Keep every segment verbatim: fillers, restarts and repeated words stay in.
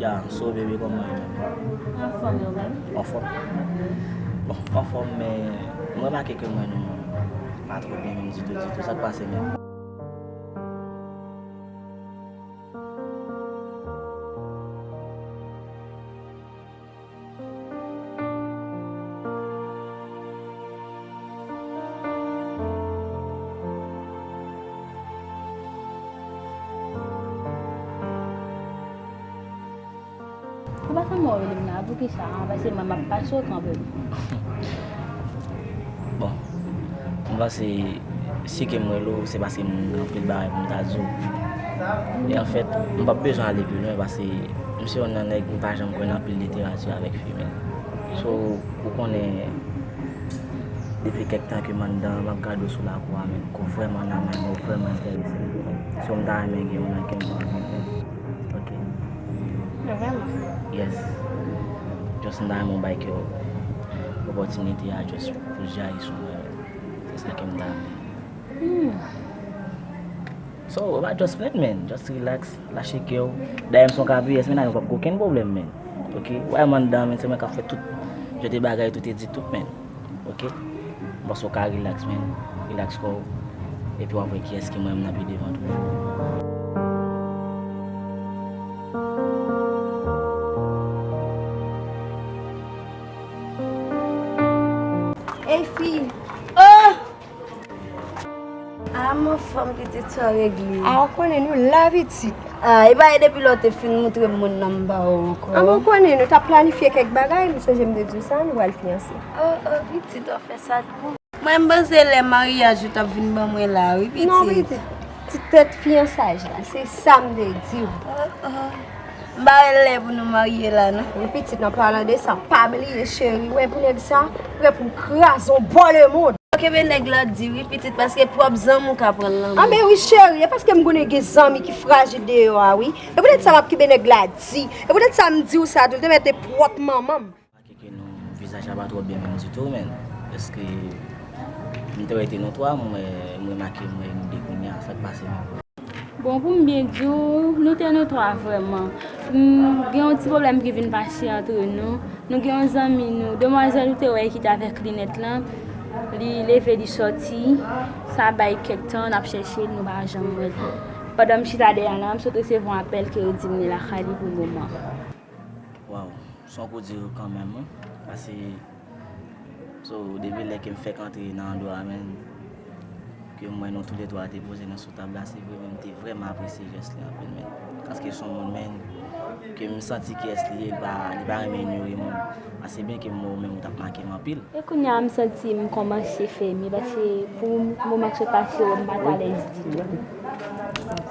Ya, so baby, kòman w ye menm? Anfòm, e ou menm? Anfòm. Bon, anfòm, men mwen remake ke mwen nou pa twò byen menm ditou, ditou. Sa k pase menm? Ou pa sanble w rele m la, poukisa? Paske mwen m ap pase w kanmenm. Bon, m panse si ke m rele w, se paske m gen anpil bagay pou m ta di w. E anfèt, m p ap bezwen ale pi lwen, paske m se youn nan nèg m pa janm kwè nan anpil literati avèk fi, men. So, ou konnen, depi kèk tan ke m anndan, m ap gade w sou lakou a, men, ke w vrèman nan men mwen, ou vrèman enterese m. So, m ta renmen gen yon nan ke m pran, ok. Vrèman? Yes. Just m ta renmen w bay kè w opòtinite a, just pou l jayi sou mwen. Se sa ke m ta renmen. Hmm. So, pa just plenn, men. Just relax, lache kè w. Dayè, m se yon kapiyès, men, nou p ap gen okenn pwoblèm, men. Ok? Wè m anndan, men, se mwen k ap fè tout jan de bagay, tout e di tout, men. Ok? M panse w ka relax, men. Relax kò w. Epi w ap wè kiyès ki mwen menm nan pi devan tou. Ey, fi! Oh! Ah, m anfòm, pitit, sa w regle? Ah, ou konnen nou la, pitit. Ah, e pa e depi lè w te fin moutre m moun nan m pa wè w ankò. Ah, m konnen nou t ap planifye kèk bagay, m sonje m te di w sa, nou pral fiyanse. Oh, oh, pitit, w ap fè sa tou. Mwen, m panse lè maryaj ou t ap vin ban mwen la, wi, pitit. Non, pitit. Ti tèt fiyansaj la, se sa m te di w. Oh, oh. M pa wè lè pou nou marye la, non. Wi, pitit, an palan de sa, pa bliye, cheri, wè pou nèg sa, prè pou m kraze w bò lemonn. Kenbe nèg la di wi, pitit, paske pwòp zanmi w ka pran l nan men w. Anben wi, cheri, e paske m konnen gen zanmi ki frajil deyò a, wi. E poutèt sa m ap kenbe nèg la di. E poutèt sa m di w sa tou, l te mèt e pwòp manman m. Remake ke nou vizaj la pa twò byen menm ditou, men. Èske m te wè te nou twa, m wè, m remake, m wè nou de kounye a, sa k pase menm? Bon, pou m byen di w, nou te nou twa vrèman. M gen yon ti pwoblèm ki vin pase antre nou. Nou gen yon zanmi nou, demwazèl ou te wè ki te avèk linèt lan, li leve, li sòti. Sa bay kèk tan, n ap chèche l, nou pa janm wè l. Pandan m chita dèyè la, m sot resevwa yon apèl ke yo di m li lakay li pou moman. Waw, se yon kou di kanmenm, wi. Paske, so, depi lè ke m fèk antre nan andwa a, men, ke m wè nou toulètwa te poze nan sou tab la, se vre, men m te vrèman apresye jès li anpil, men. Paske se yon moun, men, ke m santi kiyès li ye, li pa, li pa renmen inyore moun. Paske byen ke m wè w, men ou t ap make m anpil. E kounye a, m santi m kòmanse fèmen, paske pou moman k sot pase yo, m pa t alèz ditou.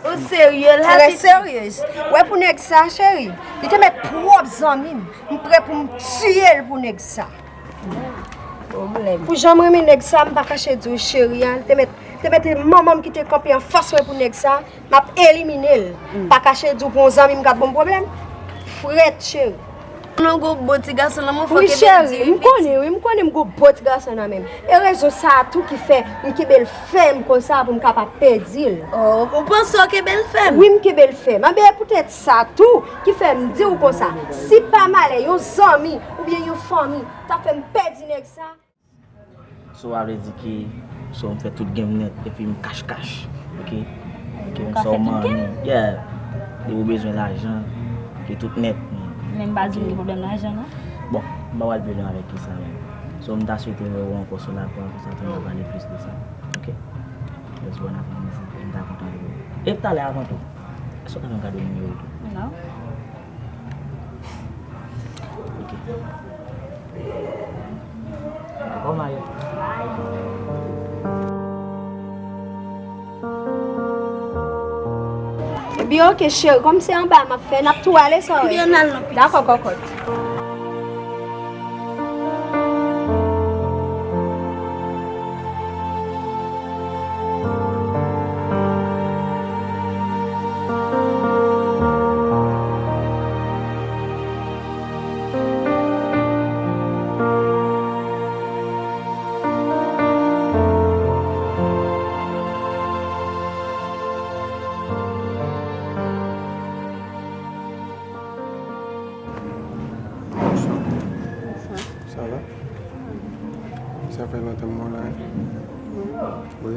Ou serye la? Trè seryez. Wè pou nèg sa, cheri. Li te mèt pwòp zanmi m. M prè pou m tiye l pou nèg sa. Pwoblèm. Pou jan m renmen nèg sa, m pa kache di w, cheri a, li te mèt, te mèt manman m ki te kanpe anfas mwen pou nèg sa. M ap elimine l. Pa kache di w pou yon zanmi m k ap ban m pwoblèm. Frèt, cheri. Non, gwo bo ti gason nan men w, fò kenbe l di wi, pitit. Wi, cheri, m konnen, wi, m konnen m gwo bo ti gason nan men m. E rezon sa a tou ki fè m kenbe l fèm konsa pou m kapab pèdi l. Oh, ou panse w kenbe l fèm? Wi, m kenbe l fèm. Anben, e poutèt sa tou ki fè m di w konsa. Si pa malè, yon zanmi oubyen yon fanmi ta fè m pèdi nèg sa, So, sa vle di ke, so, m fè tout game nèt, epi m kach kach, ok? Ke m sa w manmi, yeah. Depi w bezwen lajan, ke tout nèt, men. Men m pa di w gen pwoblèm lajan, non? Bon, m pa pral pi lwen avèk kisa, men. So, m ta swete wè w ankò sou lakou a, konsa tou n a pale plis de sa, ok? Just bon aprèmidi, m ta kontan wè w. E talè avan tou, èske w ka fè m kado nimewo w tou? Non. Ok. Dakò, Mayo. Ebyen, ok, cheri, kòm se anba m ap fè, n ap tou ale sa w ye. Ebyen, n al non, pitit. Dakò, kòkòt. Sa fè lontan m wè w la, wi. Wi.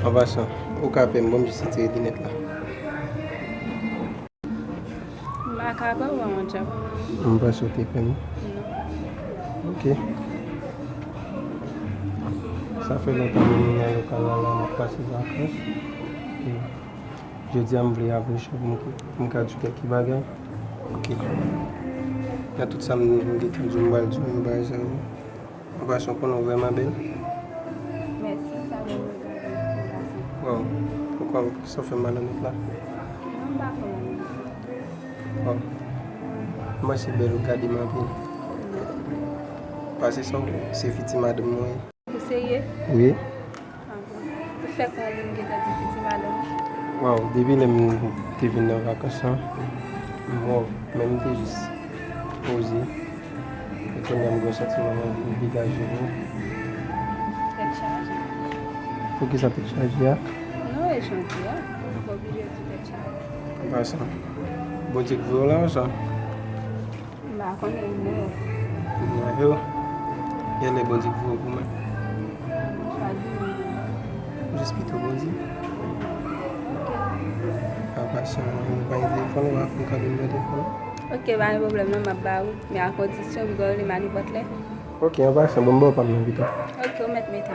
An pasan, ou ka pè m, ban m jis retire linèt la. M pa ka ba w yon djòb. M panse w te pè m. Non. Ok. Sa fè lontan m nan lokal la, la, m ap pase vakans. E jodi a, m vle apwoche w pou m, pou m ka di w kèk bagay. Ok. Nan tout sa m, m gentan di w, m pral di w, m pral sa yo. An pasan, ou konnen w vrèman bèl. Mèsi, sa mwen regrèt, an pasan. Waw, poukwa sa w fè m mal annèt la? Non, m pa konn. Waw. Mwen se bèl ou gade m anpil. Pase sa w, se fiti madanm mwen ye. Ou serye? Wi. Ou fè kòman moun gentan di fiti madanm? Waw, depi lè m te vin nan vakans lan, m wè w, men m te jis poze. E kounye a m gen yon santiman m anvi degaje pou. Tèt chaje. Poukisa tèt chaje a? Non, e jan w di a. Ou pa oblije di tèt chaje. An pasan, Bondye k voye w la, sa? M pa konnen non. Mwen yo. Genlè Bondye k voye w pou mwen. Pa di non. Jis pito Bondye. An pasan, ou pa gen telefòn, ou pa fè m kado nimewo telefòn ou? Ok, pa gen pwoblèm non, m ap ba ou. Men a kondisyon, bigò rele m a nenpòt lè. Ok, an pasan, bon, m ba w pa m nan pito. Ok, ou mèt mete m.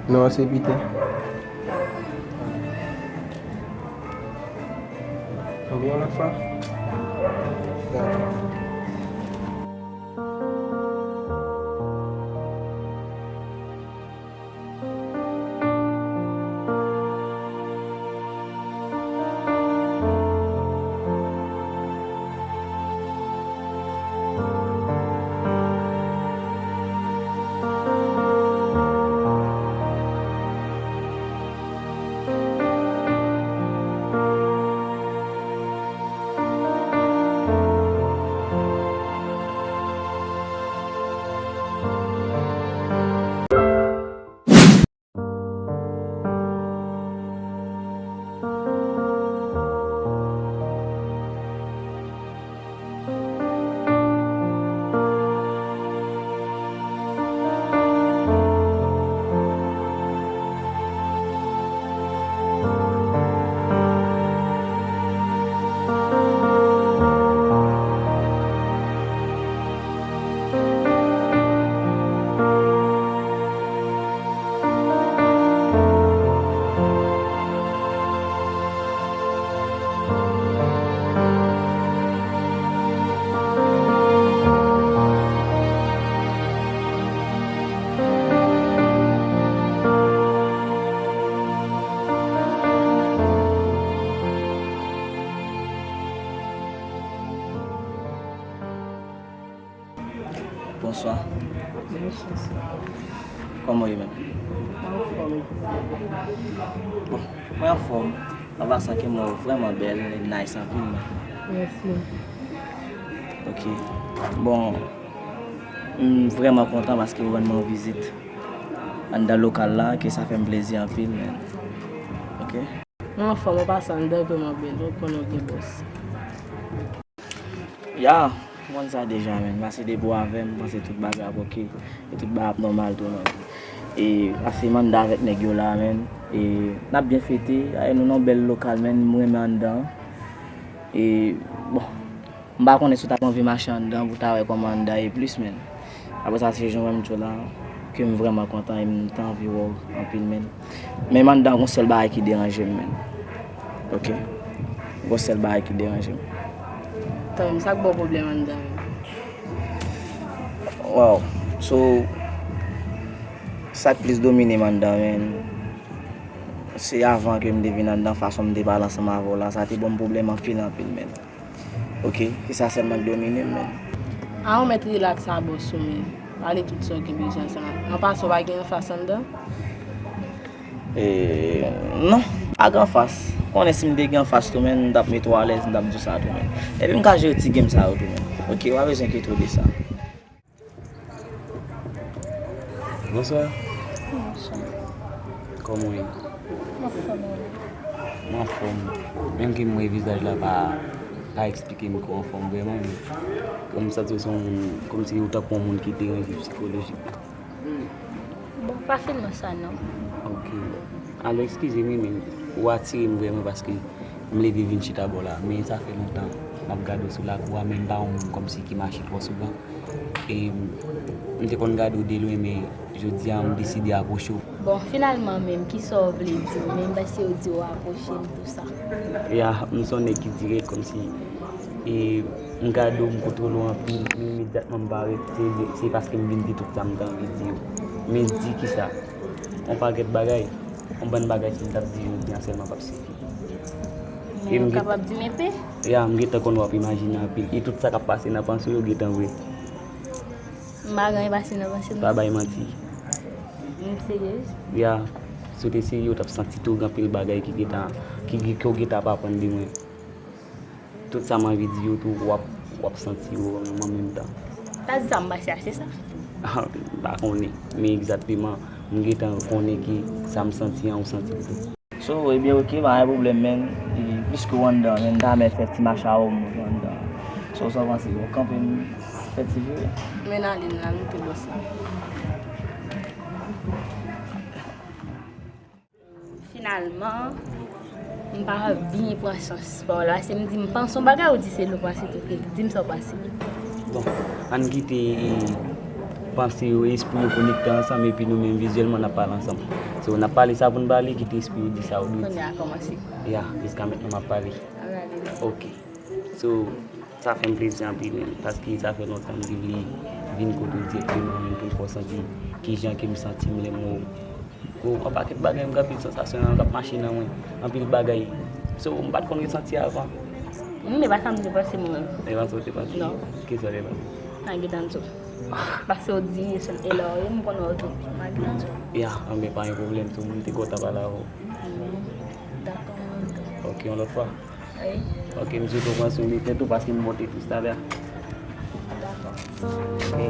Non, se pito. Anvi yon lòt fwa? Dakò. Bonswa. Bonswa. Kòman w ye menm? Anfòm. Bon, mwen anfòm. An pasan ke mwen vrèman bèl, nice anpil menm. Mèsi. Ok. Bon, m vrèman kontan paske ou rann mwen yon vizit anndan lokal la, ke sa fè m plezi anpil menm. Ok. Mwen anfòm, an pasan anndan vrèman bèl, ou konnen ou gen bòs. Ya, m konn sa deja, menn. Paske depi w avè m, m panse tout bagay ap oke. E tout bagay ap nòmal tou, menn. E, paske m anndan avèk nèg yo la, menn. E, n ap byen fete. E, nou nan yon bèl lokal, menn. M renmen anndan. E, bon, m pa konnen si w t ap anvi mache anndan pou w ta wè kòman anndan ye plis, menn. Apre sa, se jan w wè m di w la, ke m vrèman kontan e m ta anvi wè w anpil, menn. Men m anndan, gon sèl bagay ki deranje m, menn. Ok. Gon sèl bagay ki deranje m. Tann, sa k ba w pwoblèm anndan, menn? Wow. So, sa k plis domine m anndan, menn, se avan ke m te vin anndan, fason m te pale ansanm avè w la, sa te ban m pwoblèm anpil, anpil, menn. Ok, se sa sèlman k domine m, menn. A, ou mèt rilaks a bòs ou, menn. Pale tout sa w gen bezwen ansanm avè l. An pasan, w pa gen anfas anndan? E, non, pa gen anfas. Konnen si m te gen anfas tou, menn, m t ap mete w alèz, m t ap di w sa tou, menn. Epi m ka jere ti game sa yo tou, menn. Ok, w pa bezwen enkyete w de sa. Bonswa. Bonswa. Kòman w ye? M anfòm, e ou? M anfòm. Menm ke m wè vizaj la pa, ka eksplike m ke w anfòm vrèman, men kòm m santi w se yon moun, kòmsi ou tankou yon moun ki deranje psikolojikman. Bon, pa fin nan sa non. Ok. Alò, eskize m wi, men ou atire m vrèman paske m leve vin chita bò la. Men sa fè lontan m ap gade w sou lakou a, men m pa yon moun kòmsi ki mache twò souvan. E m te konn gade w de lwen, men jodi a m deside apwoche w. Bon, finalman menm, kisa w vle di m? Men m panse w di w apwoche m tou sa. Ya, m se yon nèg ki dirèk kòmsi e m gade w, m kontwole w anpil, men imedyatman m parèt, se, se paske m vin di tout sa m te anvi di yo. Men di kisa? Yon pakèt bagay, yon bann bagay si m t ap di jodi a sèlman p ap sifi. Men ou kapab di m enpe? Ya, m gentan konn w ap imajine anpil. E tout sa k ap pase nan panse w yo gentan vre. M pa gen anyen pase nan panse m. Pa bay manti. M seryez? Ya, si w te serye, w t ap santi tou gen anpil bagay ki gentan, ki, ki, ke w gentan ap aprann de mwen. Tout sa m anvi di yo tou, w ap, w ap santi yo an menm tan. Sa di sa m pase a, se sa? M pa konnen, men egzakteman, m gentan konnen ke sa m santi an, ou santi l tou. So, ebyen, ok, pa gen pwoblèm, men, e, piske w anndan, men, m ta renmen fè ti mach a ou, m anndan. So, sa w panse? Ou kanpe m fè ti vire? Men ale n la, nou tou bòs la. Finalman, m pa byen pran sans pa w la. Se m di m panse yon bagay, ou di se nou panse tou. Di m sa w panse. Bon, ann kite, e, panse yo, espri yo konekte ansanm, epi nou menm vizyèlman n ap pale ansanm. So, n ap pale sa pou n pale, kite espri yo di sa yo dwe di. Kounye a kòmanse. Ya, jiska mentnan m ap pale. Ann ale. Ok. So, sa fè m plezi anpil, men, paske sa fè lontan m te vle vin kote w dirèkteman, men pou m fè w santi kijan ke m santi m lè m wè w. Bon, yon pakèt bagay, m gen anpil sansasyon k ap mache nan mwen. Anpil bagay. So, m pa t konn resanti avan. Wi, men pa sa m te panse mwen menm. E pa sa w te panse? Non. Kisa w te panse? M pa gentan di w. Paske w di, e lè w ye, m konnen w tou. M pa gentan di w. Ya, anben pa gen pwoblèm, se yon moun te kontan pale avè w. Dakò. Ok, yon lòt fwa. Wi. Ok, m swete w pran swen de tèt ou paske m monte tou talè. Dakò. Ok.